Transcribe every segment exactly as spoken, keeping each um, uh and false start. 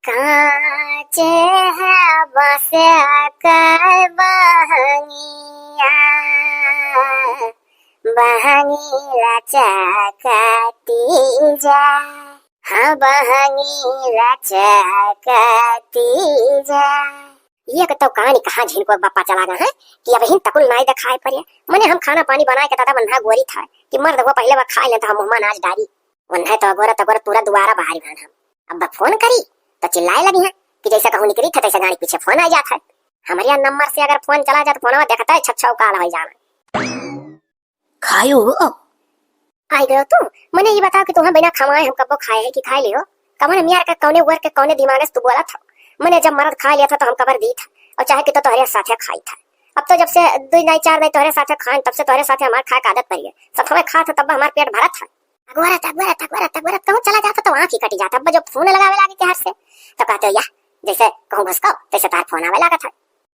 काचे है बस आकर बहंगिया, बहंगी लचकती जा, हाँ, बहंगी लचकती जा। ये के तो कहानी कहाँ झिनको बप्पा चला गए हैं कि अब हिन तकुल नाई देखाए पड़े। मने हम खाना पानी बनाए के दादा बन्हा गोरी था कि मर्द वो पहले वो खाए लें तो हम मुँह में अनाज डारी। वन्हे तो अगोरत अगोरत पूरा दुआरा बहारी भान हम। अब फोन करी तो चिल्लाए लगी हैं कि जैसे कहूँ निकरी थे तैसे गाड़ी पीछे फोन आ जात है। हमारे यहाँ नंबर से अगर फोन चला जाए तो फोनवा देखता है छछौ काल हो जाना। खायो हो? आई गयो तू? मने ये बताओ कि तुम्हें बिना खवाए हम कब्बो खाए है कि खाए लियो? कवन मियार का कौने वर के कौने दिमाग से तू बोला था? मने जब मर्द खा लिया था तो हम कबर दी था और चाहे कि तो तोहरे साथे खाई था। अब तो जब से दुई नाई चार नाई तोहरे साथे खाए तब से तोहरे साथे हमार खाए का आदत पड़ी है। सब हमें खा था तब हमार पेट भरत था। अगोरत, अगोरत, अगोरत, अगोरत कहूँ चला जाता तो आँख ही कटी जाता। अब जब फोन लगावे लागी के हर से तो कहते हो या जैसे कहूँ घुसकाओ तैसे तार फोन आवे लागत है।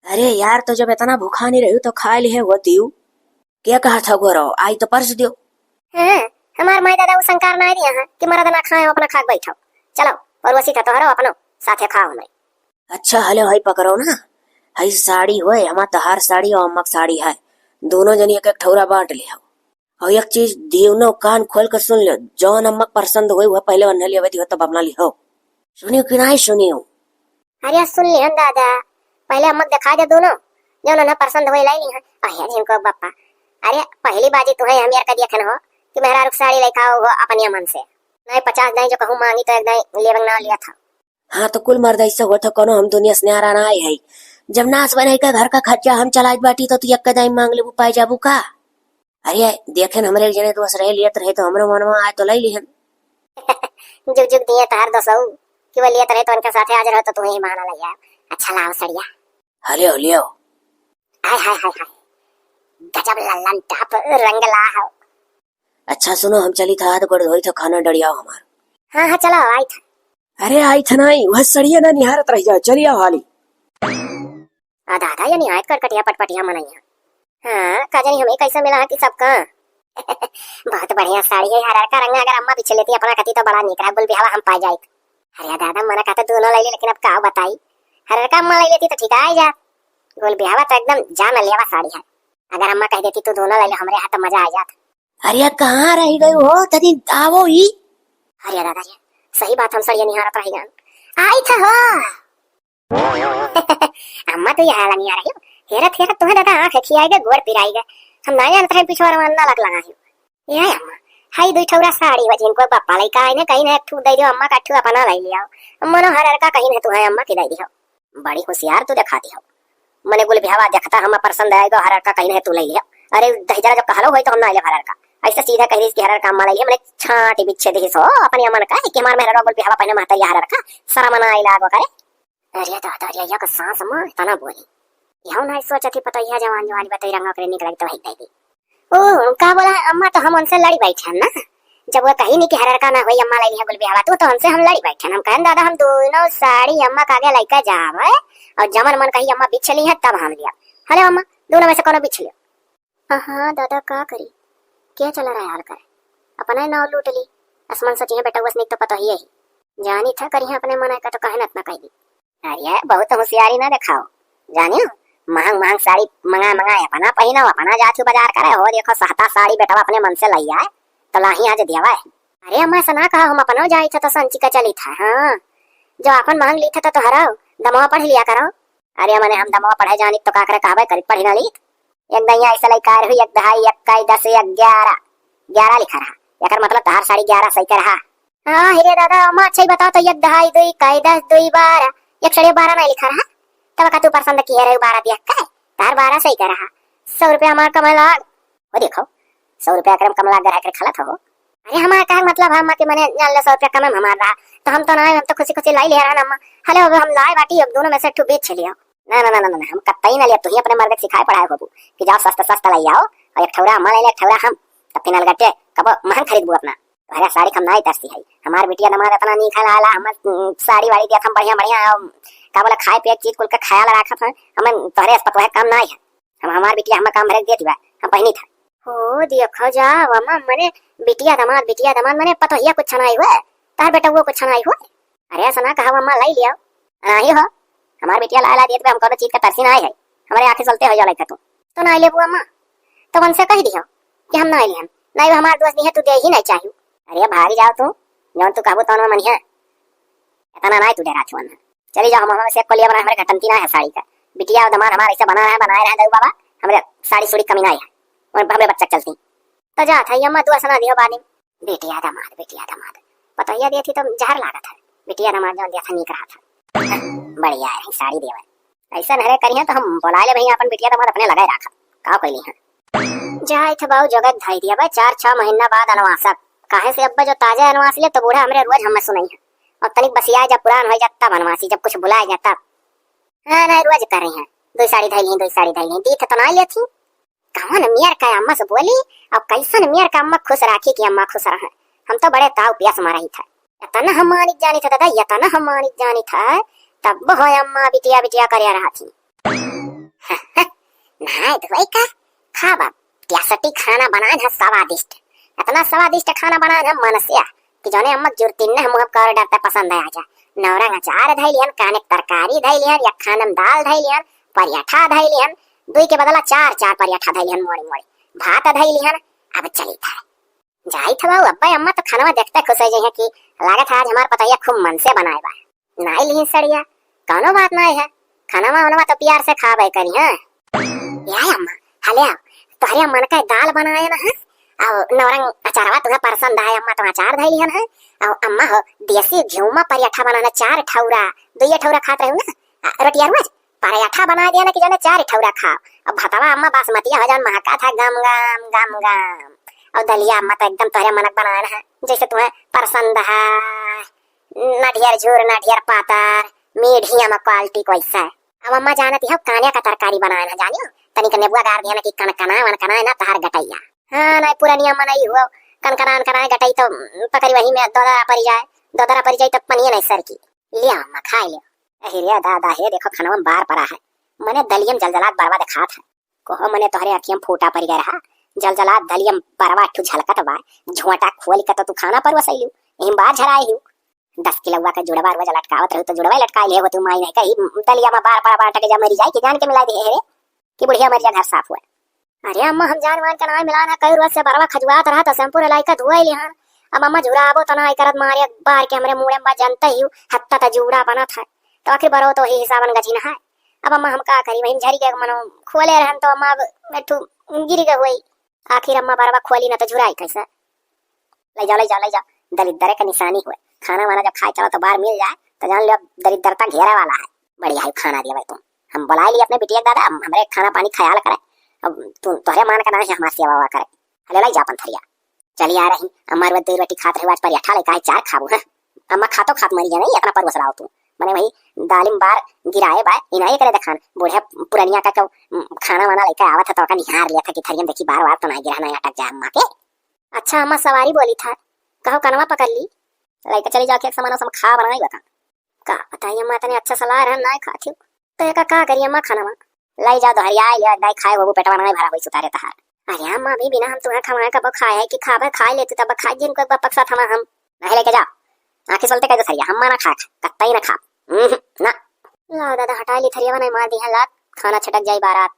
अरे यार, तो जब इतना भूखा नहीं रही तो खा लिहे वो दियो। क्या कहा था गोरो, आई तो परस दियो। हाँ, हमार माई दादा वो संकार ना दिया है कि मर्द ना खाए अपना खाक बैठो। चलो, पड़ोसी था तोहरो अपनो साथे खाओ हमें। अच्छा हले भाई पकड़ो ना, हई साड़ी होए हमार तहार साड़ी और अम्मक साड़ी है, दोनों जनी एक एक ठौरा बांट ले हो। और एक चीज दियो न, कान खोल के सुन लियो, जौन अम्मक पसंद होए वह पहले वन्हे लियो तब अपना लिहो। सुनियो कि नहीं सुनियो? अरे सुन लिहन दादा, पहले अम्मक दिखा दे दोनों, जौन उन्हें पसंद होए लाई लिहन। अहे जिनको बप्पा, अरे पहली बाजी तू है हम यार का दिया खन हो कि मेहरारू साड़ी लेखा हो अपने मन से। नहीं पचास दाई जो कहूँ मांगी तो एक दाई लेबंग ना लिया था। हाँ तो कुल मर्द ऐसे होत हो कोनो हम दुनिया से न्यारा ना आए है। जब नास बने के घर का खर्चा हम चलाइत बाटी तो तू एक दाई मांग लेबू पाए जाबू का? अरे देखेन हमरे जने दोस्त रहे लियत रहे तो हमरो मनवा आए तो लई लिहन। जुग जुग दिए तहार दोसऊ कि वो लियत रहे तो उनके साथे हाजिर हो तो तू ही बहाना लग गया। अच्छा लाओ सड़िया। हलियो लियो। हाय हाय हाय हाय, गजब लल्लन टाप रंग ला हो। अच्छा सुनो, हम चली था हाथ गोड़ धोई था खाना डड़ियाओ हमार। हाँ हाँ चलो आई था। अरे आई था नहीं, वह सड़िया ना निहारत रह जाओ, चली आओ हाली। आ दादा, ये निहायत कटकटिया पटपटिया मनैया। हाँ, का जानी हमें कैसे मिला है कि सबका। बहुत बढ़िया साड़ी है यार, हरका रंग अगर अम्मा बिछ लेती अपना कती तो बड़ा निक रहा, गुल बिहावा हम पा जाइत। अरे दादा, मना कहते दोनों ले ली, लेकिन अब का बताई, हरका अम्मा ले लेती तो ठीक आ जा। गुल बिहावा तो एकदम जान लेवा साड़ी है, अगर अम्मा कह देती तू दोनों ले ले हमरे हाथ तो मजा आ जात। अरे कहाँ रह गई हो, तनी आवो ही। अरे दादा रे, सही बात हम सड़िया निहारत रह गए। आई था हो। अम्मा तो यहाँ लंगिया रही हो। हेरत हेरत तुम्हें दादा आँख खियाई गए, गोड़ पिराई गए। हम ना जानत रहे पिछवा रवाना लग लगा है। ये अम्मा, हाई दुई ठौरा साड़ी हो जिनको बप्पा लइका आइने कहीं ना एक ठू दे दियो अम्मा का ठू अपना ले लिया। अम्मा नो हर का कहीं ना तू है अम्मा की दे दियो। बड़ी होशियार तू दिखाती हो। मने गुल बिहावा देखता हम पसंद आएगा हर का कहीं ना तू ले लिया। अरे दहिजरा जब कहलो होई तो हम ना ले हर का। ऐसे सीधा कह रही कि हर का अम्मा ले लिया, मने छाटी बिच्छे दे सो अपनी अम्मा ने कहा कि हमार मेहरा गुल बिहावा पहने महतरिया हर का शर्म ना आइला आगो करे। अरे दादा रे, या का सास माँ इतना बोली। यहू नहीं सोचत ही पता यह जवान जवान बतई रंगा करे निकल तो भाई दे दी। ओ, का बोला है अम्मा, तो हम उनसे लड़ी बैठे हैं ना। जब वो कही नहीं कि हरर का ना होई अम्मा ले लिया गुल बिहावा तू, तो उनसे हम लड़ी बैठे हैं। हम कहन दादा हम दोनों साड़ी अम्मा का आगे लेके जावे और जमन मन कही अम्मा बिछ ली है तब हम लिया। हले अम्मा, दोनों में से कोनो बिछ लियो। हाँ, हाँ, दादा का करी? क्या चला रहा है हाल करे? अपना ही नाव लूट ली। असमान सोची है बेटा, वसनिक तो पता ही है। जानी था करिया अपने मन का तो कहे न इतना कह दी। अरे, बहुत होशियारी ना दिखाओ। जानियो, महंग महंग साड़ी मंगा मंगा अपना पहिनो, अपना जाथू बाजार करे हो। देखो सहता साड़ी बेटवा अपने मन से लई आए, तो लाही आज देवा है। अरे अम्मा, ऐसा ना कहा, हम अपनो जाई था तो संची का चली था। हाँ, जो अपन महंग ली था तो तोहरा दमवा पढ़ लिया करो। अरे मने हम दमवा पढ़े जानी तो का करे कहबे करी, पढ़ी ना ली। एक दैया ऐसे लइका रही, एक दहाई, एक काई दस, एक ग्यारह, ग्यारह लिखा रहा। एकर मतलब तहार साड़ी ग्यारह सही के रहा। हाँ, हिरे दादा, अम्मा, अच्छा ही बताओ तो, एक दहाई, दुई काई दस, दुई बारह, एक साढ़े बारह नहीं लिखा रहा। तब का तू पसंद किए रहे बारह दिया का? तहार बारह सही के रहा। सौ रुपया हमार कमाए लाग। वो देखो, सौ रुपया एकरे में कम लाग रहा, एकरे खलत हो। अरे हमारा कहे मतलब है अम्मा कि मने जान ले सौ रुपया कम में हमार रहा, तो हम तो ना, हम तो खुशी खुशी लाई ले रहा ना अम्मा। हले अब हम लाए बाटी, अब दोनों में से एक ठो बेच लियो। ना, ना, ना, ना, ना, हम कतई ना लिया, तू ही अपने मर्द के सिखाए पढ़ाए होबू कि जाओ सस्ता सस्ता लाई आओ, और एक ठौरा अम्मा ले ले, एक ठौरा हम, तब फिर अलगटे कबो महंग खरीदबू अपना। तोहरे साड़ी हम नाई तरसी है, हमार बिटिया दमाद इतना नीक है, लाला, हम, उम, साड़ी वाड़ी दिया हम बढ़िया बढ़िया, अम, का बोला, खाए पिए चीज कुल के ख्याल रखत है, हम तोहरे अस्पत वह काम नाई है। हम हमार बिटिया हम काम भरे देती बा, हम पहनी था। हो देखो जा, अम्मा मने बिटिया दमाद, बिटिया दमाद मने पतोहिया कुछ नाई हुए, तार बेटा वो कुछ नाई हुए। अरे ऐसा ना कहा अम्मा, लाई लिया। नहीं हो, हमार बिटिया ला ला देत बे, हम कौनो चीज का तरसी ना है, हमारे आँखें चलते हो जा लइका तू। तो ना लेबू अम्मा, तो उनसे कह दियो कि हम ना लेहन, नहीं वो हमार दोस्त नहीं है, तू दे ही नहीं चाहिए। अरे भाग जाओ तू, जौन तू कहबू तौन में मनिहा। इतना ना तू डेरा छुअन। चली जाओ, हम, हम से कोलिया बना, हमारे घटंती ना है साड़ी का। बिटिया और दमाद हमारे ऐसे बना रहे, बनाए रहे दऊ बाबा, हमरे साड़ी सुड़ी कमी ना है, और हमरे बच्चा चलती। तो जा था अम्मा, तू ऐसा ना दियो बानी। बिटिया दमाद, बिटिया दमाद, पतोहिया देती तो जहर लागत है। बिटिया दमाद जौन दिया था नीक रहा था। बढ़िया है, साड़ी देवे। ऐसा नहरे करिया तो हम बोला ले भैया अपन बिटिया दमाद अपने लगाए रखा। का कोई नहीं है। जाए थे बाऊ जगत धाई दिया बा, चार छह महीना बाद अनवासक। काहे से अब्बा जो ताजा अनवास ले तो बूढ़ा हमरे रोज हमें सुनाई है। और तनिक बसिया जब पुरान हो जाता बनवासी, जब कुछ बुलाए जाता। हाँ ना, रोज कर रही है। दो साड़ी धैली, दो साड़ी धैली, दी थे तो ना लेती। कौन मेर का अम्मा से बोली, अब कैसन मेर का अम्मा खुश राखी कि अम्मा खुश रहे। हम तो बड़े ताव पियास मरही था। इतना हम मानिक जानी था दादा, इतना हम मानिक जानी था, तब हो अम्मा बिटिया बिटिया करे रहा थी। नहाए धोए का खाबा, टेस्टी खाना बनाए है स्वादिष्ट, इतना स्वादिष्ट खाना बनाए है मनसिया कि जौने अम्मा जुरतिन ने हम कर डरता पसंद आ जा। नौरंग अचार धैलियन, काने तरकारी धैलियन, या खानम दाल धैलियन, परियठा धैलियन, दुई के बदला चार, चार परियठा धैलिहन, मोड़ी मोड़ी भात धैलिहन। अब चली था, जाई था बाबू, अब्बा अम्मा तो खानवा देखते खुश हो जाइए कि लागत है आज हमार पतोहिया खूब मन से बनाए बा। नाई लिहिन सड़िया, कौनो बात नाई है, खानवा उनवा तो प्यार से खाबे करी, हाँ। या अम्मा, हले आओ, तोहरे अम्मा ने कहे दाल बनाए ना है, और नौरंग अचारवा तुम्हें पसंद है, अम्मा तो अचार धैलिहन है, और अम्मा हो देसी घिउमा परियठा बनाना, चार ठौरा, दुई ठौरा खात रहू ना, आ, रोटिया रोज, पराठा बना दिया ना कि जाने चार ठौरा खाओ। अब भतवा अम्मा बासमतिया हो जान महका था गम गम गम गम। और दलिया अम्मा तो एकदम तोहरे मनक बनाए है, जैसे तुम्हें पसंद है। ना ढेर झूर, ना ढेर पातर, मीडियम क्वालिटी को ऐसा है। अब अम्मा जानत हो कानिया का तरकारी बनाए ना जानियो, तनिक नेबुआ गार दिया ना कि कनकना वनकना है ना तहार गटैया। हाँ, नहीं पुरनिया मनई हुआ, कनकना वनकना है गटई तो पकड़ी वही में दोदरा परी जाए, दोदरा परी जाए तो पनिया नहीं सर की। लिया अम्मा, खाए लिया। अरे रे दादा हे, देखो खानवा में बार पड़ा है। मने दलियम जलजलात बरवा देखात है। कहो मने तोहरे अखियम फूटा पड़ गया रहा। जलजलात दलियम बरवा ठू झलकत बा। झोंटा खोल के तो तू खाना परवसैलू। यही बार झराए हूँ। दस किलौआ का जुड़वा रोज लटकावत रहू तो जुड़वा लटकाए ले हो तू माई नहीं कही। दलिया में बार पड़ा पड़ा टके जा मरी जाए कि जान के मिला दे रे। कि बुढ़िया मर जा घर साफ हुआ। अरे अम्मा, हम जान मान के नाय मिलान है, कई रोज से बरवा खजुआत रहा था, शैम्पू लाई का धुआई लिहान। अब अम्मा झुराबो तो नाय करत, मारे बार के हमरे मुड़े में बा, जनते ही हत्ता ता जूड़ा बनत है, तो आखिर बरो तो ही हिसाबन गझिन है। अब अम्मा हम का करी, वही झरी के मनो खोले रहन तो अम्मा अब एक ठू गिर गए हुई। आखिर अम्मा बरवा खोली ना तो झुराई कैसे? ले जाओ, ले जाओ, ले जाओ, दलिद्दरे का निशानी हुए। खाना वाना जब खाए चलो तो बार मिल जाए तो जान लो अब दरिद्रता घेरे वाला है। बढ़िया है खाना दिया भाई तुम। हम बुलाए लिए अपने बिटिया के दादा, हम, हमरे खाना पानी ख्याल करे। अब तू तोहरे मान का ना है हमारे सेवा वेवा करे। हले लाई जा अपन थरिया। चली आ रही, अम्मा रोज दो रोटी खात रहे, आज परियठा लेकर आए, चार खाबू है। अम्मा खातो खात मरी है नहीं, इतना परोस रहा हो तू। मने वही दालिम बार गिराए बा, इनाए करे देखान, बूढ़े पुरनिया का क्यों, उम, खाना वाना लेकर आवत है तो का निहार लिया था कि थरियम देखी बार बार तो ना गिरा, ना अटक जाए अम्मा के। अच्छा अम्मा सवारी बोली था, कहो कनवा पकड़ ली। लइका चली जाके एक सामान सब खा बनाई बता। का बताई अम्मा, तने अच्छा सलाह रहन, नाय खात हियो। तो एका का करी अम्मा खाना मा? लाई जा तो हरिया लिया, दाई खाए बाबू, पेटवा नाय भरा होई सुतारे तहार। अरे अम्मा, अभी बिना हम तुम्हें खवाए कबो खाए है कि खाबे, खाए लेते तब खाए जिनको एक बार पक्सा थमा हम। नहीं लेके जा। आंखें सोलते कह दो सरिया, हम ना खा, कत्ता ही ना खा। उहुं, ना। ला दादा, हटा ली थरिया, नहीं मार दी है लात, खाना छटक जाई बारात।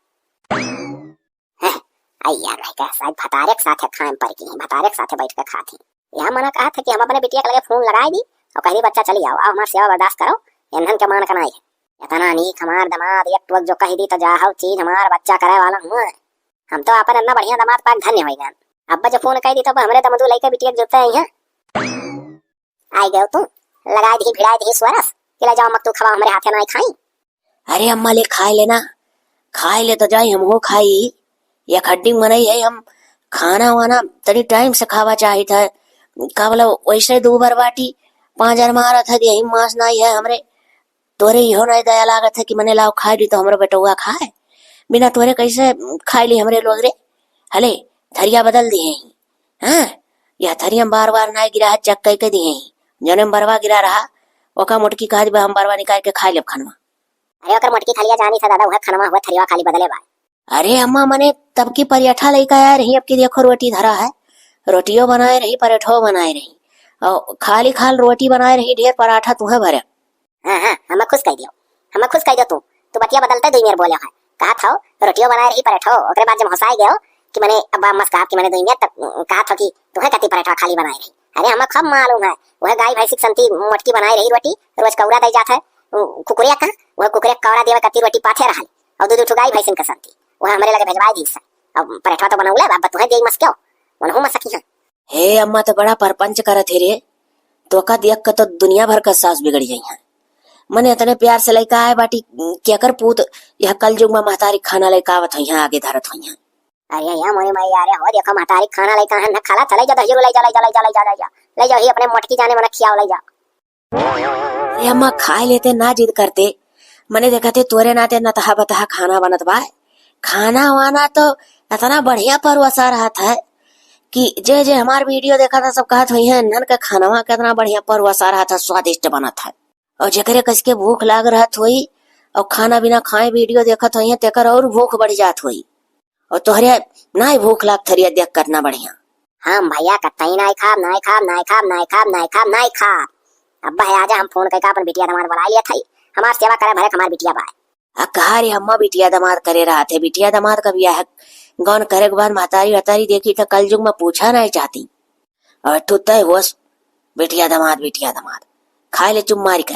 हैं, अइया रह गए, शायद भतारे के साथे खाए पर की, भतारे के साथे बैठ के खात ही। यह मना कहा था कि हम अपने बिटिया के लगे फोन लगाए दी और कह दी, "बच्चा चली जाओ, अब हमार सेवा बर्दाश्त करो, ईंधन के मान के नाई है।" इतना नीक हमार दामाद, एक टोक जो कह दी तो जा हव चीज हमार बच्चा करे वाला हुआ। हम तो अपन इतना बढ़िया दामाद पाक धन्य हो गए। अब जो फोन कह दी तो हमरे दमदू लइके बिटिया के जुते आई हैं। आई गयो तू, लगाए दी, भिड़ाए दी स्वरस, कि ले जाओ मक तू खवा हमरे हाथे नाई खाई। अरे अम्मा, ले खाए लेना, खाए ले तो जाई, हम हो खाई। या खड्डी मनई है, हम खाना वाना तनी टाइम से खावा चाहित है। का बोला, वैसे दो बार बाटी पाँच हजार मारत है, यही मांस नाई है हमरे। तोरे इहो नाई दया लागत है कि मने लाओ खाए दी तो हमरो बेटौआ खाए। बिना तोरे कैसे खाए ली हमरे लोग रे? हले, थरिया बदल दिए ही। हाँ, यह थरिया में बार बार नाई गिरा है, चेक कई के दिए ही। जौने में बरवा गिरा रहा, ओका मोटकी कहा दी, "हम बरवा निकाल के खाए लेब खनवा।" अरे ओकर मोटकी थलिया जानी था दादा, वह खनवा हुआ थरिया खाली बदले बा। अरे अम्मा, मने तब की परियठा लइका आए रही, अब की देखो रोटी धरा है, रोटियो बनाए रही, परेठो बनाए रही। और खाली खाल रोटी बनाए रही, ढेर पराठा तुहे भरे। हाँ, हाँ, हमें खुश कह दियो, हमें खुश कह दियो तू। तू बतिया बदलते दुई मेर बोले है। कहा था, रोटियो बनाए रही, पराठो, ओकरे बाद जब हंसाए गयो कि मने अब मस कहा कि मने दुई मेर तक कहा था कि तुहे कति पराठा खाली बनाए रही। अरे, हमें खब मालूम है, वह गाय भैंसी के संती मोटकी बनाए रही रोटी, रोज कौरा दे जात है, उ, कुकुरिया का, वह कुकुरिया कौरा देवे कति रोटी पाथे रहल, और दू दू ठो गाय भैंसिन के संती, वह हमरे लगे भेजवाए दीस है। अब पराठा तो बनौले, अब तुहे देई मस क्यों, उनहु मस की है। हे अम्मा, तो बड़ा परपंच करत हे रे। तोका देख के तो दुनिया भर का सास बिगड़ जाई हैं। मने इतने प्यार से लइका आए बाटी, केकर पूत यह कलयुग में महतारी खाना लइका आवत होई हैं, आगे धरत होई हैं। अरे या मोरे माई, अरे हो देखो महतारी खाना लइका है ना, खाला चले जा, दहियो ले जा, ले जा, ले जा, ले जा, ले जा, ले जा, ही अपने मोटकी जाने मना खियाओ, ले जा। अरे अम्मा, खाए लेते ना जिद करते, मने देखते तोरे नाते नतहा बतहा खाना बनत बा। खाना वाना तो इतना बढ़िया परोसा रहत है कि जे जे हमार वीडियो देखत है सब कहत होई हैं, "इन्हन के खानवा कितना बढ़िया परोसा रहत है, स्वादिष्ट बनत है।" और जेकरे कस के भूख लाग रहत होई और खाना बिना खाए वीडियो देखत होई हैं, तेकर और भूख बढ़ जात होई। और तोहरे नाई भूख लाग थरिया देख कितना बढ़िया। हम भैया कतई नाई खाब, नाई खाब, नाई खाब, नाई खाब, नाई खाब, नाई खाब। अब है आजा, हम फोन करके अपन बिटिया दमाद बुला लिया था, हमार सेवा करे भरे हमार बिटिया बाय। आ कहा रे अम्मा, बिटिया दमाद करे रहत है, बिटिया दमाद का बियाह गौन करे के बाद महतारी वहतारी देखी तो कलयुग में पूछा नहीं चाहती। और तू तय होस, बिटिया दमाद, बिटिया दमाद, खाए ले चुप मारी के।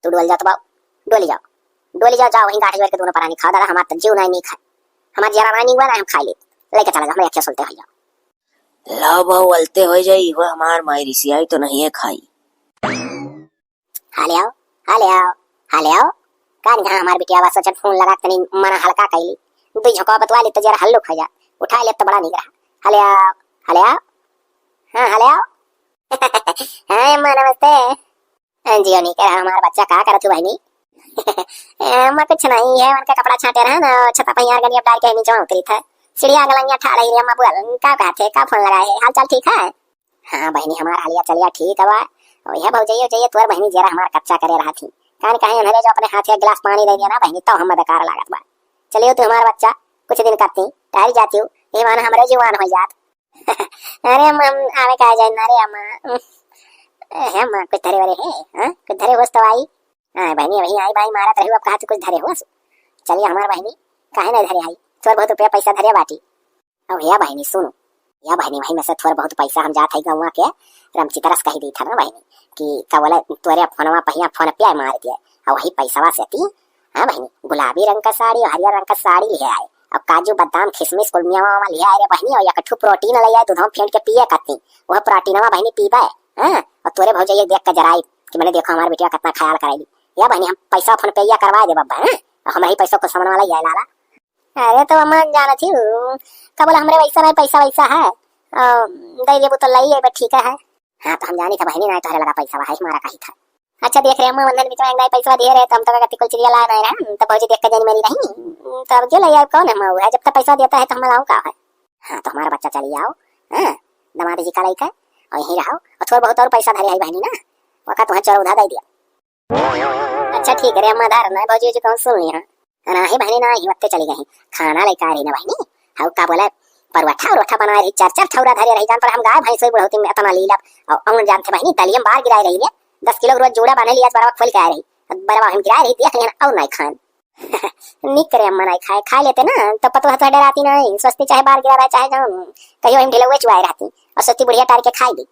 तू डोल जा तो बाऊ, डोली जाओ, डोली जाओ, जाओ वहीं गाठ जोड़ के दोनों परानी खाओ दादा, हमार तो जीव नहीं नीक है, हमार जरा नहीं हुआ ना हम खाई ले, लेके चला जाओ, हमारे अखिया सुनते हो जाओ। लाओ बाऊ, अलते हो जाई, वो हमार माई रिसियाई तो नहीं है खाई। हाले आओ, हाले आओ, हाले आओ। का नहीं, हाँ, हमार बिटिया बस सोचन फोन लगा तनी मना हल्का कैली। दू झोंका बतवा ली तो जरा हल्लुक हो जा। उठा ले तो बड़ा निक रहा। हाले आओ, हाले आओ। हाँ, हाले आओ। हाँ, अम्मा, नमस्ते। हाँ, जियो निक रहा हमार बच्चा, का करत हूँ बहनी? अम्मा, कुछ नहीं है, उनका कपड़ा छाटे रहा ना, छता पहियार गनी अब डाल के नीचे उतरी था। सीढ़िया गलंगिया ठाड़ रही रे अम्मा, बोल, का कहते, का फोन लगाए है? हाल चाल ठीक है? हाँ बहिनी, हमार हालिया चलिया ठीक बा। और यह भौजइयो जइए तोर बहिनी जेरा हमार कच्चा करे रहत ही। कान कहे अनहरे जो अपने हाथे एक गिलास पानी दे दिया ना बहिनी, तब हम बेकार लागत बा। चलियो तू हमार बच्चा, कुछ दिन करती, टहल जाती हूँ, ये माना हमरे जुआन हो जात। अरे अम्मा, हम आवे का जाए ना रे अम्मा। हे अम्मा, कुछ धरे वरे है, हाँ? कुछ धरे होस तो आई। हाँ बहिनी, वही आई भाई मारत रही, अब कहा तू कुछ धरे होस। चलिए हमार बहिनी, काहे नहीं धरे आई? तोर बहुत रुपया पैसा धरे बाटी। अब या बहिनी सुनो, या बहिनी वही में से थोड़ बहुत पैसा हम जात है गौवा के रमचितरस कही दी था ना बहिनी कि का बोले तोरे फोनवा पहिया फोन पे मार दिए और वही पैसवा से ती, हाँ बहिनी, गुलाबी रंग का साड़ी और हरियर रंग का साड़ी ले आए और काजू बादाम किशमिश कुल मेवा वेवा ले आए रे बहिनी और एक ठू प्रोटीन ले आए दूधवा में फेंट के पिए करती, वह प्रोटीनवा बहिनी पीबे। हाँ, और तोरे भौजाई देख के जराई कि मैंने देखो हमारे बेटिया कितना ख्याल करेली। या बहिनी हम पैसा फोन पे या करवा दे बब्बा, हाँ, और हमारे ही पैसा को सामान वाला ये लाला। अरे तो अम्मा जानत ही हूँ, का बोला हमरे वैसा नहीं पैसा वैसा है, अ, दे देबू तो लई लेबे, ठीक है। हाँ तो हम जानी था बहिनी ना तोहरे लगा पैसा है हमारा कही था। अच्छा देख रे अम्मा, वंदन बीच में एक दाई पैसा दिए रहे तो हम तो का कुल चिड़िया लाए नहीं रहे, तो भौजी देख के जानी मेरी रही, तो अब क्यों ले आए, कौन है मऊ है, जब तक पैसा देता है तो हम लाऊं का है। हाँ तो हमारा बच्चा चली आओ, हाँ, दामाद जी का लइका, और यहीं रहो, और थोड़ा बहुत और पैसा धरे है बहिनी ना, वका तुम्हें चोर उधा दे दिया। अच्छा ठीक है रे अम्मा, धार ना भौजी जी कौन सुन ली हाँ। नाही बहिनी नाही, वत्ते चली गई। खाना लेके आ रही ना बहिनी, हाउ का बोले, परवठा उरवठा बनाए रही, चार चार ठौरा धरे रही, जान पर हम गाय भैंस हुई बुढ़ौती में इतना लीलब, और अउन जानते बहिनी दलियम बार गिराए रही रे, दस किलो रोज जूड़ा बांधे लिया, बरवा खोल के आ रही, बरवा हम गिराए रही, देख लेना और नहीं खान। निक रे अम्मा नहीं खाए, खा लेते ना, तो पतोह तो डराती नहीं, सोचती चाहे बार गिरा रहा, चाहे जाऊन, कहियो हम ढिलौए चुआए रहती, और सोचती बुढ़िया टार के खाई ली,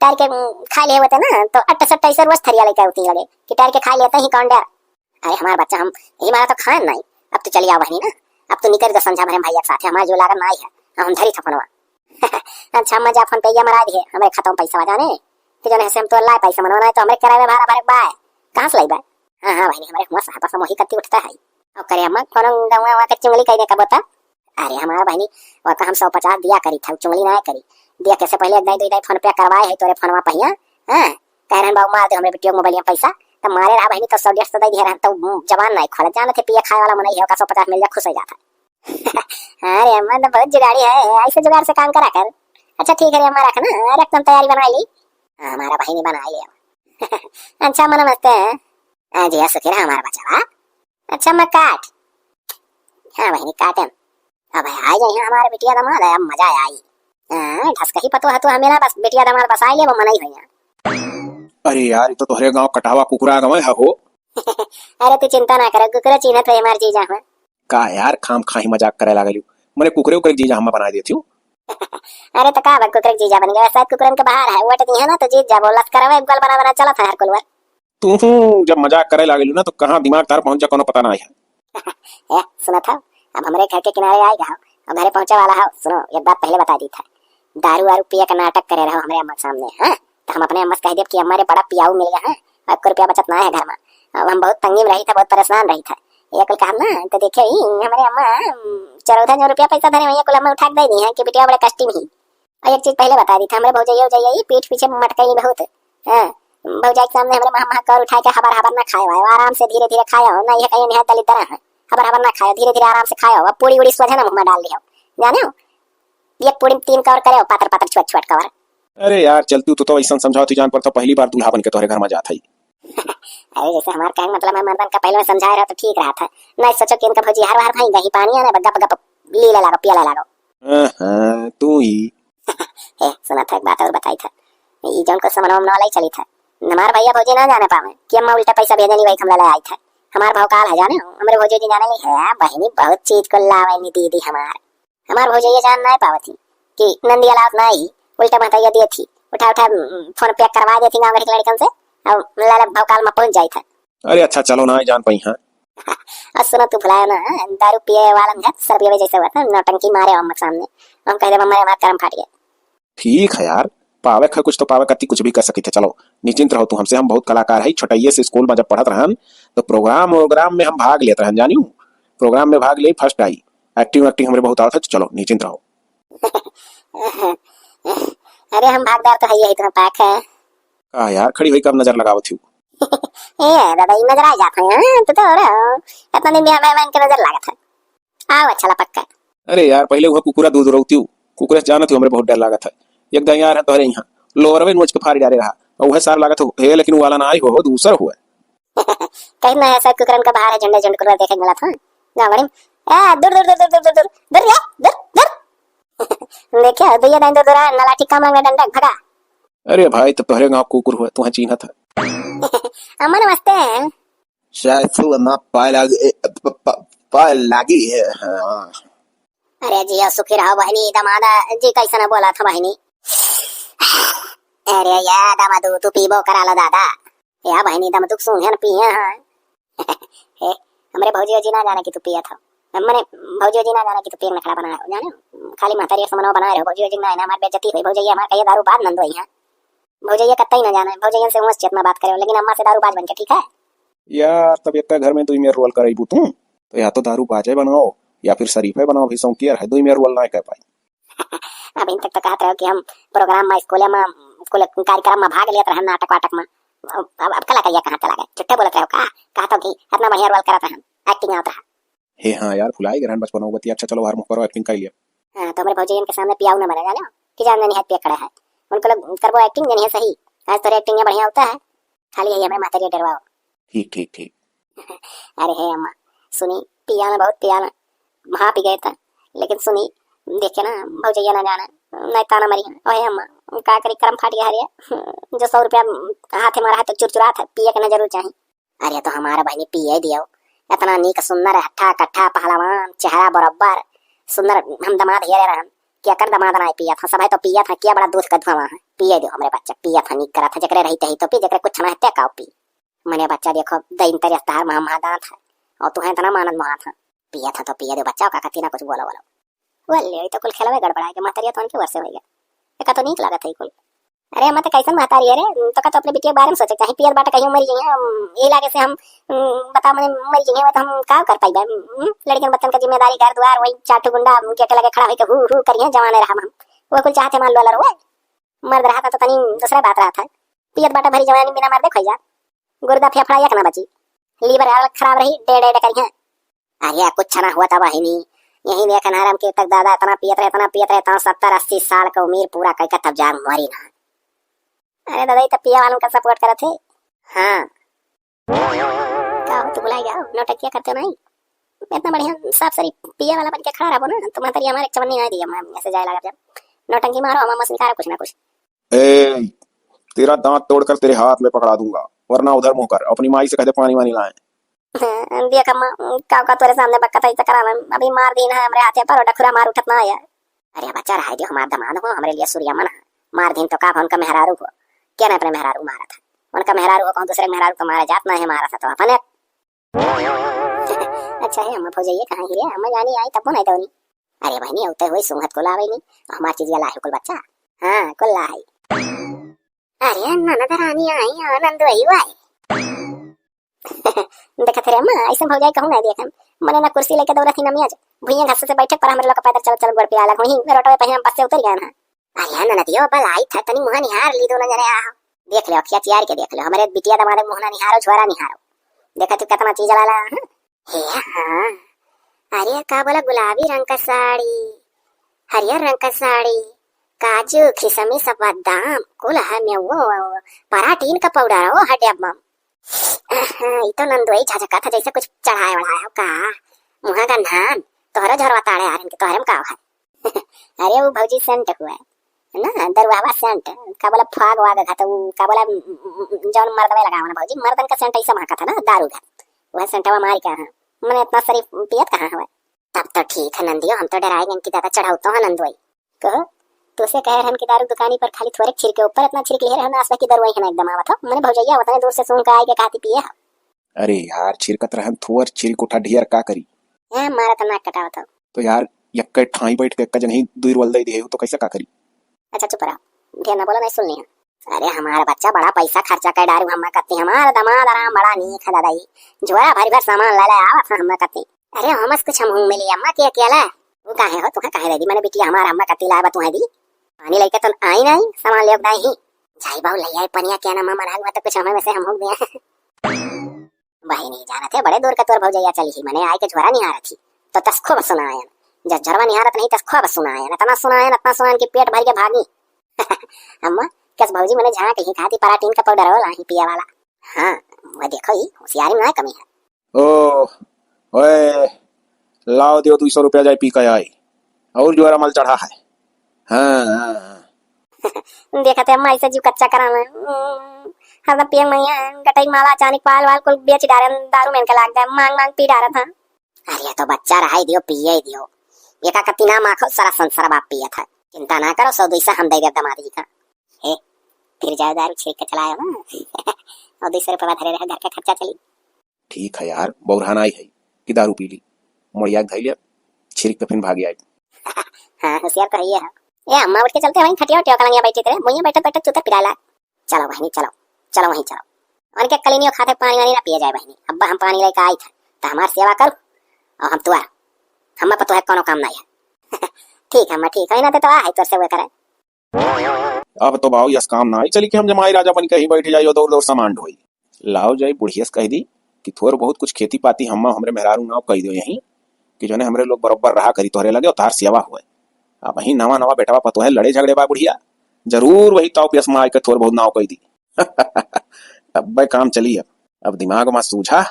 टार के उम, खा ले होते ना, तो अट्टा सट्टा ऐसे रोज थरिया लेके उठी लगे, कि टार के खा लेते ही कौन डर। अरे हमार बच्चा, हम यही मारा तो खान नहीं। अब तू चली आओ बहनी ना, अब तू निकल तो समझा भरे भैया के साथ, हमार जो लागत ना आई है, अब हम धरी था फोनवा। अच्छा अम्मा जा फोन पे ये मरा दिए, हमरे खाता में पैसा जाने, तो जने से हम तोर लाए पैसा मनवा नहीं तो हमरे किराए में भाड़ा भरे के बाय, कहाँ से लइबे? हाँ हाँ बहनी, हमरे हुआ साहब से मोही कत्ती उठता है। और करे अम्मा कोनो गंवा वहाँ के चुंगली कह दे का बता। अरे हमार बहनी, वो तो हम सौ पचास दिया करी था, चुंगली ना करी। दिया कैसे पहले एक दाई दो दाई फोन पे करवाए है तोरे फोनवा पहिया, हाँ, कह रहन बाबू मार दे हमरे बिटिया के मोबाइल में पैसा, तब मारे रहा बहनी तो सौ डेढ़ सौ दे दिए रहन, तो जबान नहीं खोला, जानत है पिए खाए वाला मनई है, ओका सौ पचास मिल जा खुश हो जाता। अरे अम्मा तो बहुत जुगाड़ी है, ऐसे जुगाड़ से काम करा कर। अच्छा ठीक है रे अम्मा, रख ना, रख तुम तैयारी बना ली। हाँ, हमारा बहनी बना लिया। अच्छा अम्मा नमस्ते। हाँ जी, सुखी रहा हमारा बच्चा। अच्छा अम्मा काट। हाँ बहनी काटन। अब आ जाए हमारे बिटिया दामाद, अब मजा आई। हाँ, ढस कही पतो है तो हमें ना बस बिटिया दामाद बसाई ले, वो मना ही भैया। अरे यार, ई तो तोहरे गाँव कटावा कुकुरा गवे है हो। अरे तू चिंता ना कर, कुकुरा चिन्हत रहे हमार जीजा हुआ। का यार, खाम खाही मजाक करे लागलियो। मने कुकुरे उकुरे के जीजा हम्मा बनाए देथियो। अरे तो का बा, कुकुरे के जीजा बन गया, शायद कुकुरन के बाहर है, वोट दी है ना तो जीत जाबो, लश्करवा एक गोल बना बना चलत है हर कुलवर। तू जब मजाक करे लागलियो ना तो कहाँ दिमाग तार पहुँच जा, कोनो पता ना है। ए, सुनत हो, अब हमरे घर के किनारे आइ गया हो, अब घरे पहुँचे वाला हो। सुनो, एक बात पहले बता दी था, दारू वारू पिए का नाटक करे रहो हमरे अम्मा के सामने, हाँ? तो हम अपने अम्मा से कह देब कि अम्मा रे, बड़ा पियाऊ मिल गया है, अब एक रुपया बचत ना है घर में। अब हम बहुत तंगी में रही था, बहुत परेशान रही था। ये कुल काम ना तो देखे ही हमरे अम्मा, हम्म, चौदह हजार रुपया पैसा धरे हुए, ये कुल अम्मा उठा के दे दी है कि बिटिया बड़े कष्टी में ही। और एक चीज पहले बता दी था, हमरे भौजैया उजैया ई पीठ पीछे मटकई बहुत। हाँ, भौजाई के सामने हमरे महा महा कर उठा के हबर हबर ना खाए वाए, आराम से धीरे धीरे खाए हो, ना ये कहीं निहाय दलित दरा है, हबर हबर ना खाए, धीरे धीरे आराम से खाए हो, अब पूरी उड़ी सोझे ना मुँह में डाल दियो, जाने हो? एक पूरी में तीन कवर करे हो, पातर पातर छोट छोट कवर। अरे यार, चलती तो, तो ऐसा समझाओ थी जान पर तो पहली बार दूल्हा बन के तोहरे घर में जात है। अरे जैसे हमार कहने का मतलब है, मर्दन का पहले में समझाए रहो तो ठीक रहा था, नहीं सोचो कि इनका भौजी हर हर भाई गही पानी आने गप गप लीले लागो, पियाले लागो। हाँ, हाँ, तू ही। ए, सुना था, एक बात और बताई था। ई जौन कुछ सामान वामान वाला ही चली था, हमार भैया भौजी ना जाने पावे कि अम्मा उल्टा पैसा भेजे नहीं, वही हमला ले आई था। हमार भौकाल है जाने हो, हमरे भौजी जी जाने ली है, बहनी बहुत चीज को लावे नी दीदी हमार। हमार भौजी ये जान नहीं पावत ही कि नंदी अलावत नहीं, उल्टा महताइया दिए थी, उठा उठा, उम, फोन पे करवा दिए थी गाँव घर के लड़कन से, अब लाला भौकाल में पहुंच जाई था। अरे अच्छा, चलो ना, जान पाई हाँ। और सुनो, तू भुलाया ना, दारू पिए वालन घर, सर पिए जैसे हुआ था, नौटंकी मारे अम्मा के सामने। हम कह दे, "अम्मा रे, हमार करम फाट गया।" ठीक है यार, पावे ख कुछ तो पावे कत्ती कुछ भी कर सकी थे। चलो, निश्चिंत रहो तू हमसे, हम बहुत कलाकार है। छोटइये से स्कूल में जब पढ़त रहन, तो प्रोग्राम वोग्राम में हम भाग लेत रहन, जानियो। प्रोग्राम में भाग ले, फर्स्ट आई। एक्टिंग वैक्टिंग हमरे बहुत आवत है, तो चलो, निश्चिंत रहो। अरे, हम भागदार तो है, यही तो पाक है। का यार, खड़ी हुई कब नजर लगावत हूँ? ए दादा, ई नजर आ जात है, हाँ? तू तो, अरे, इतना दिन भी हमें मान के नजर लागत है। आओ, अच्छा ला पक्का। अरे यार, पहले वह कुकुरा दूध रोती हूँ, कुकुरे से जानत हूँ, हमरे बहुत डर लागत है। एक दाई यार है तोहरे यहाँ, लोरवे नोच के फाड़ डारे रहा, और वह सार लागत हो, हे, लेकिन वो वाला ना आई हो, हो, दूसर हुआ। कहीं ना ऐसा कुकरन का बाहर है, झंडे झंड कुलवा देखे मिला था। गाँव गड़ी में, ए, दूर, दूर, दूर, दूर, दूर, दूर, दूर, दूर, दूर, दूर। देखिए, भैया दाई दूर, दूर, ना लाठी काम लगे, डंडा, भगा। अरे भाई, तब तोहरे गाँव कुकुर हुआ, तुहाँ चीन्हत है। अम्मा नमस्ते। सासू अम्मा पाए लाग-, ए, प-, प-, पाए लागी है, हाँ। अरे जिया सुखी रहो बहिनी, दमादा जी कैसन बोला था बहिनी? अरे या दमादू, तू पीबो करा ला दादा। या बहिनी, दमादू सूंघे न पिए हैं। हे, हमरे भौजी वौजी ना जाने कि तू पियत हो। मने भौजी वौजी ना जाने कि तू पिए नखड़ा बनाए हो, जाने हो? खाली महतारी के समनवा बनाए रहो, भौजी वौजी ना है ना, हमार बेइज्जती होई, भौजी ये हमार कहिए दारू बाद नंदो यहाँ। भौजैया कतई ना जाने, भौजैयन से उमस चेत में बात करे, लेकिन अम्मा से दारू बाज बन के, ठीक है? यार, तब एक घर में दुई मेर रोल करैबू तू, तो या तो दारू बाजे बनाओ, या फिर शरीफे बनाओ, भी सौंकियर है, दुई मेर रोल ना कर पाई। अभी तक तो कहत रहो कि हम प्रोग्राम में, स्कूल में, कुल कार्यक्रम में भाग लेत रहन, नाटक वाटक में। अब, अब, अब कला करिया कहाँ चला गए? झूठे बोलत रहो का? कहत हो कि इतना बढ़िया रोल करत रहन, एक्टिंग आवत रहा। हे हाँ यार, भुलाई गए रहन बचपन में बतिया। अच्छा चलो, बाहर मुँह करो, एक्टिंग कर लिया। हाँ, तो हमरे भौजैयन के सामने पियाऊ ना बने, जानो कि जान जानी हाथ पे खड़ा है। उनको लोग करबो एक्टिंग, जानी है सही। आज तोरे एक्टिंग में बढ़िया होता है, खाली यही हमरे महतारी डरवाओ। ठीक, ठीक, ठीक। अरे हे अम्मा, सुनी, पिया ना, बहुत पिया ना, वहाँ पी गए था, लेकिन सुनी, देखे ना, भौजैया ना जाना, नहीं ताना मरी। ओहे अम्मा, का करी, करम फाट गया हरिया। जो सौ रुपया हाथे मारा है तो चुरचुरा था, पिए के ना जरूर चाही। अरे तो हमारा बहिनी पिए दियो, इतना नीक सुंदर हट्ठा कट्ठा पहलवान, चेहरा बरोबर सुंदर, हम दमाद हेरे रहन, कि अकर दमाद ना पियत है, सब है तो पियत है, क्या बड़ा दूध का धुआं है, पिए दियो हमरे बच्चा, पियत है, नीक करत है, जकरे रही तही तो पी, जकरे कुछ ना है ते काओ पी। मने बच्चा देखो, दइन तरिया तार महा महादांत है, और तू है इतना मानत महात है, पियत है तो पिए दियो बच्चा, का कती ना कुछ बोलो बोलो। बोल लियो, ई तो कुल खेलवे गड़बड़ाए के महतरिया तो उनके वर्षे होइगा। एका तो नीक लागत है कुल। अरे, अम्मा, तो कैसन महतारी है रे? तो का तो अपने बिटिया के बारे में सोचे, चाहे पियत बाटे कहीं मर जाइए, हम, यही लागे से हम, उम, बता, मने मर जाइए, तो हम का कर पाइबे? उम, लड़कन बच्चन का जिम्मेदारी, घर द्वार, वही चार ठो गुंडा गेट लगे खड़ा होके हु, हु करिए, जवाने रहा हम। वो कुल चाहते मान लो, लड़ो, मर्द रहा था तो तनी दूसरा बात रहा था। पियत बाटे भरी जवानी बिना मर्दे खोई जा। गुर्दा फेफड़ा एक ना बची, लीवर हालत खराब रही, डे, डे, डे करिए। अरे कुछ ना हुआ था बहिनी, यही देख नहरम के तक दादा इतना पियत रहे, इतना पियत रहे, इतना सत्तर अस्सी साल का उम्र पूरा करके तब जान मरी ना। अरे दादा, ये तो पिया वालों का सपोर्ट करत है। हाँ। का हो, तू भुलाई गया हो? नौटंकिया करते हो नहीं? इतना बढ़िया साफ सरी पिया वाला बन के खड़ा रहो ना, तो महतारी हमारे चवन्नी ना दिया, मैं ऐसे जाए लगा जब नौटंकी मारो, हम मशीन कुछ ना कुछ। ए, तेरा दांत तोड़कर तेरे हाथ में पकड़ा दूंगा, वरना उधर मुंह कर, अपनी माई से कह दे पानी वानी लाए। देख अम्मा, का, का तोरे सामने बक्का तैसे करा, अभी मार दीन है हमरे हाथे पर, डखुरा मार उठत ना है। अरे बच्चा, रहे दियो, हमार दमाद हो, हमरे लिए सूर्या मन है। मार दीन तो का, उनका मेहरारू हो, के ना अपने मेहरारू मारत है? उनका मेहरारू हो, कौन दूसरे के मेहरारू को मारे जात ना है, मारा था तो अपने। अच्छा है अम्मा, भौजैया कहाँ ही रे? अम्मा जानी आई तब नहीं दौनी। अरे बहनी, औते हुए सुंघत कुल आवे नी, हमार चीज ला है कुल बच्चा। हाँ, कुल ला है। अरे ननद रानी आई, आनंद वही हुआ है। देखत रे अम्मा, ऐसे भौजाई कहूँ नहीं देखन। मने ना कुर्सी लेके दौड़त ही ना मियाँ, भुइयां घास से बैठे पर हमरे लोग पैदल चल चल गोड़ पिराला, वहीं रोटवे पे हम बस से उतर गए ना। अरे ननदियो, बल आई था, तनी मुँह निहार ली दोनों जने आहो। देख ले, अखिया चियार के देख ले, हमरे बिटिया दमाद मुँह ना निहारो, झोरा निहारो। देखा तू कितना चीज लाला, हाँ? हे हाँ, अरे का बोला, गुलाबी रंग का साड़ी, हरियर रंग का साड़ी, काजू, किशमिश, बादाम, कुल है में वो, वो, वो, पराटीन का पाउडर हो, हड्या बम। हाँ, ई तो नंदोई झझका था, जैसे कुछ चढ़ाए वढ़ाए हो का, मुँहा का नान, तोहरे झरवा ताड़े आ रहे, तोहरे में का है? अरे वो भौजी सेंट हुआ है ना, दरुआवा सेंट, का बोला फाग वाग घात, उ का बोला, उम, उम, उम, जौन मर्दवे लगावा ना भौजी, मर्दन का सेंट ऐसा महका था ना, दारू घात, वह सेंटवा मार के, हाँ, मने इतना शरीफ पियत कहाँ हवा? तब तो ठीक है नंदियो, हम तो डराए गए कि दादा चढ़ाऊ तो है नंदोई। कहो, तुसे कहे रहन कि दारू दुकानी पर खाली थोड़े छिड़के, ऊपर इतना छिड़क लिए रहन, आसबा की दरुआई है ना एकदम आवत हो, मने भौजैया उतने दूर से सूंघ के आए के कहती पिए हो। अरे यार, छिड़कत रहन थोर, छिड़क उठा ढेर का करी? ए, मारा त नाक कटावत हो। तो यार, यक्के ठाई बैठ के यक्का जगही दुई रोल दे दिए हो, तो कैसे का करी? अच्छा चुप रहो, ढेर ना बोलो, नहीं सुन लिया। अरे हमारा बच्चा बड़ा पैसा खर्चा कर डारू, हम्मा कत्ती हमारा दमाद आराम बड़ा नीक है दादा, ई झोरा भरी भर सामान ले ले आवत है हम्मा कत्ती। अरे हमस कुछ हम मिली अम्मा के अकेला, वो काहे हो, तुहे काहे दे दी, मैंने बिटिया हमारा अम्मा कत्ती लाए बा तुहे दी। पानी लेके तो आई नहीं, सामान ले दाई ही। जाई बाऊ ले आई पनिया के ना, मना हुआ तो कुछ हमें में से हम हो गया। बहिनी, जानत है, बड़े दूर का तोर भौजैया चली ही, मने आए के झोरा निहारत ही, तो तस खूब सुनायन। जस झोरवा निहारत नहीं, तस खूब सुनायन, इतना सुनायन, इतना सुनायन कि पेट भर के भागी। अम्मा, कस भौजी मने झांक ही खाती पराठीन का पाउडर वाला ही पिए वाला। हाँ, वह देखो ही, होशियारी में ना कमी है। ओ, ओए, लाओ दियो, दुई सौ रुपया जाए पी के आई, और जोरा मल चढ़ा है। हाँ, हाँ, हाँ। देखत है, अम्मा ऐसे जीव कच्चा करा में। हम्म, हरदम पियंग मैया, गटई मावा, चानिक पाल वाल कुल बेच डारन, दारू में इनके लाग जाए, मांग मांग पी डारत हैं। अरे, तो बच्चा रहाई दियो, पिए दियो। एका कत्ती ना माखो, सारा संसार बाप पियत है। चिंता ना करो, सौ दुई सौ हम दे देब दामाद जी का। हे, फिर जाओ दारू छीक के चलायो ना। और दुई सौ रुपया धरे रहे, घर का खर्चा चली। ठीक है यार, बौरहान आई है कि दारू पी ली, मोड़िया के धइले, छिरिक के फिर भाग आई। हाँ, होशियार तो है ये है। ए अम्मा, उठ के चलते वहीं खटिया उटिया कलंगिया बैठी थे, वहीं बैठत बैठत चूतर पिराला। चलो बहनी, चलो, चलो वहीं चलो। उनके कलिनियो खाते पानी वानी ना पिए जाए बहनी, अब्बा हम पानी लेके आई था, तो हमार सेवा करू और हम तुआ, हम पर तो है कोनो काम नहीं है। ठीक है अम्मा, ठीक है ना, तो आ है तोर से वो करे। अब तो बाऊ यस काम ना आई चली कि हम जमाई राजा बन के ही बैठ जाई और दौड़ दौड़ सामान ढोई। लाओ जाई बुढ़िया से कह दी कि थोर बहुत कुछ खेती पाती हम्मा हमरे मेहरारू नाव कह दो यहीं कि जोने हमरे लोग बरोबर रहा करी तोहरे लगे और तोहार सेवा हुए। अब ही नवा नवा बेटवा पतोहे लड़े झगड़े बा बुढ़िया, जरूर वही ताव पियस में आके थोर बहुत नाव कह दी। अब काम चली, अब, अब दिमाग में सूझा,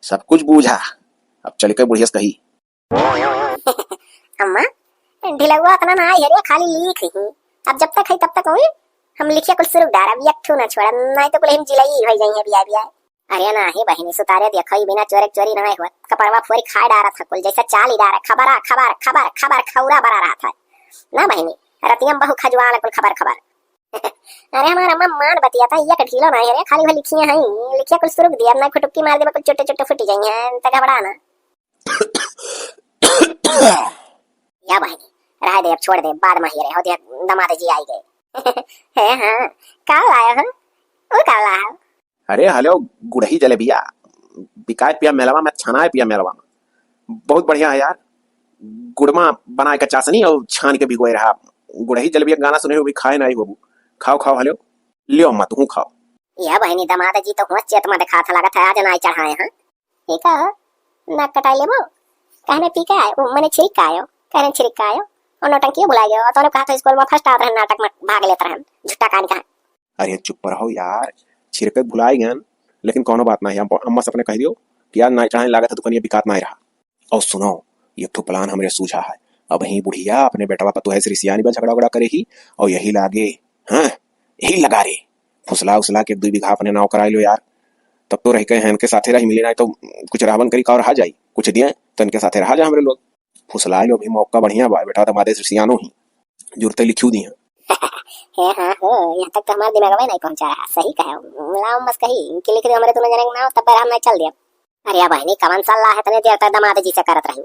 सब कुछ बूझा। अब चल के बुढ़िया से कही। अम्मा, ढिलौआ इतना ना आई है रे, खाली लिख ही। अब जब तक है तब तक वही हम लिखिया कुल शुरू डारब, एक ठू ना छोड़ब, नहीं तो कुल हम जिलाई हो जाई है बिया बिया। अरे ना ही बहिनी, सुतारे देखो, ई बिना चोरे के चोरी ना हुआ, कपड़वा फोरी खाए डारत है कुल, जैसे चाली डारे, खबरा, खबर, खबर, खबर, खौरा बरा रहत है। ना बहिनी, रतिया में बहु खजुआन कुल खबर, खबर। अरे हमार अम्मा मान बतिया था, एक ढीलो ना है रे, खाली वो लिखिया है, लिखिया कुल शुरू दिया, ना फुटुक्की मार दे, कुल चुट्टे चुट्टे फुटी जाई है, त घबरा ना। या बहिनी, रह दे, अब छोड़ दे, बाद में ही रहे, हो दे, दामाद जी आई गए। हे हाँ, का लायो हो? वो का लायो? अरे हेलो, गुड़ही जलेबिया बिकाए पिया मेलवा में, छनाए पिया मेलवा में, बहुत बढ़िया है यार। गुड़मा बनाए का चाशनी और छान के भिगोए रहा। गुड़ही जलेबिया गाना सुने हो भी खाए ना ही होबू। खाओ खाओ, हेलो, लियो अम्मा तू खाओ। या बहिनी, दामाद जी तो हुआ चेत में दिखा था, लागत है आज ना चढ़ाए हैं। ये का हो? नाक कटाई लेबो? कहने पी के आयो, मने छिरिक के आयो, कहने छिरिक के आयो। और नौटंकी भुला गयो, और तोने कहा था स्कूल में फर्स्ट आत रहन, नाटक में भाग लेत रहन, झुट्टा कान का। अरे चुप रहो यार, छिरके भुलाई गन, लेकिन कोनो बात नहीं, हम अम्मा से अपने कह दियो कि आज नाई चढ़ाई लागत है, दुकानिया बिकात नहीं रहा। और सुनो, ये ठो प्लान हमरे सूझा है, अब ही बुढ़िया अपने बेटवा पतोहे से रिसियानी बा झगड़ा उगड़ा करे ही, और यही लागे, हाँ, यही लगा रे। फुसला उसला के दुई बीघा अपने नाव कराइ लो यार। तब तो रहि के हैं इनके साथे रहि मिली, नाहीं तो कुछ रहबन करी का और रहा जाई। कुछ दिए तो इनके साथे रहा जा हमरे लोग। फुसला लो, अभी मौका बढ़िया बा बेटा, दमादे से सियानो ही, जुरते लिखियो दी हैं। हे हाँ हो, यहाँ तक तो हमारे दिमाग में नहीं पहुँचा रहा। सही कहे, लाओ मस कही कि लिख दे हमरे दोनों जने के नाव, तब हम चल दिया। अरे बहिनी, कवन सा लाह है, तने देर तक दमाद जी से करत रही।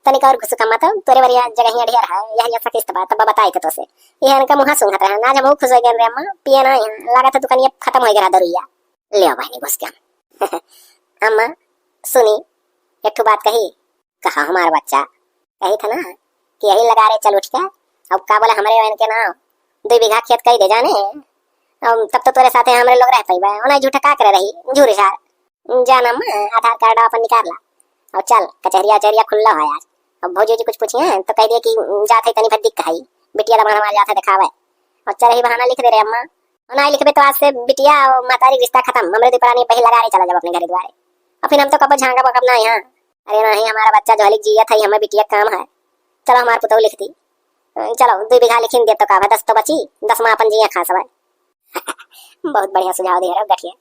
तनिक और घुसुका मत, तोरे बरिया जगहिया ढेर है, यह ऐसा किस्त बा, तब बताई थे तोसे। यह इनका मुँह सूंघत रहे, ना जब मुँह खुश हो गए रे अम्मा, पिए ना यहाँ, लागत है दुकानिया खत्म हो गया दरुइया। ले बहिनी घुस के। अम्मा, सुनी, एक ठो बात कही। कहा हमार बच्चा? कही था ना कि यही लगा रे चल उठ के। अब का बोला हमरे इनके नाव, दुई बीघा खेत कही दे जाने। अब तब तो तोरे साथे हमरे लोग रह पइबे, ओना झूठा का करे रही, झूरी सार। जाना माँ, आधार कार्ड अपन निकाल ला। और चल, कचहरिया, कचहरिया खुल्ला है आज। अब भौजी जी कुछ पूछिए तो कह दिए कि जात है तनी भर दिख है, बिटिया ला हमार जात है दिखावे। और चल, यही बहाना लिख दे रे अम्मा। और ना लिखबे तो आज से बिटिया और मातारी रिश्ता खत्म, हमरे दुपरानी बही लगा रे चला जाब अपने घरे द्वारे। और फिर हम तो कबो झांका बकब ना यहाँ। अरे नहीं, हमारा बच्चा जोहलिक जियत है, हमें बिटिया काम है। चलो हमार पुतहु लिख दी। चलो, दुई बीघा लिखिन दे तो का भा, दस तो बची, दस में अपन जिया खा सवाई। बहुत बढ़िया सुझाव दिया रे गठिया।